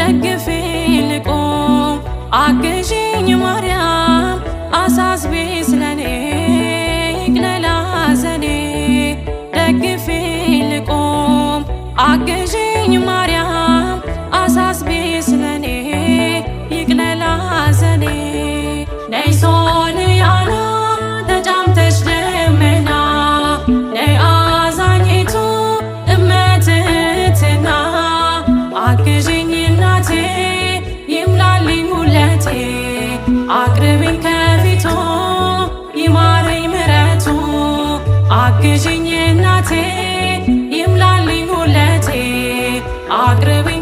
ደግፌ ልቁም አግዢኝ ማርያም አሳስቢ ስለኔ ይቅለል ሐዘኔ ደግፌ ልቁም አግዢኝ ማርያም አሳስቢ ስለኔ ይቅለል ሐዘኔ ነይ ሶልያና ተጫምተሽ ደመና ነይ አዛኝቱ እመትትና አግዢኝ እናቴ ይምላልኝ ሙለቴ አቅርቢኝ ከፊቱ ይማረኝ ምረቱ አግዢኝ እናቴ ይምላልኝ ሙለቴ አቅርቢኝ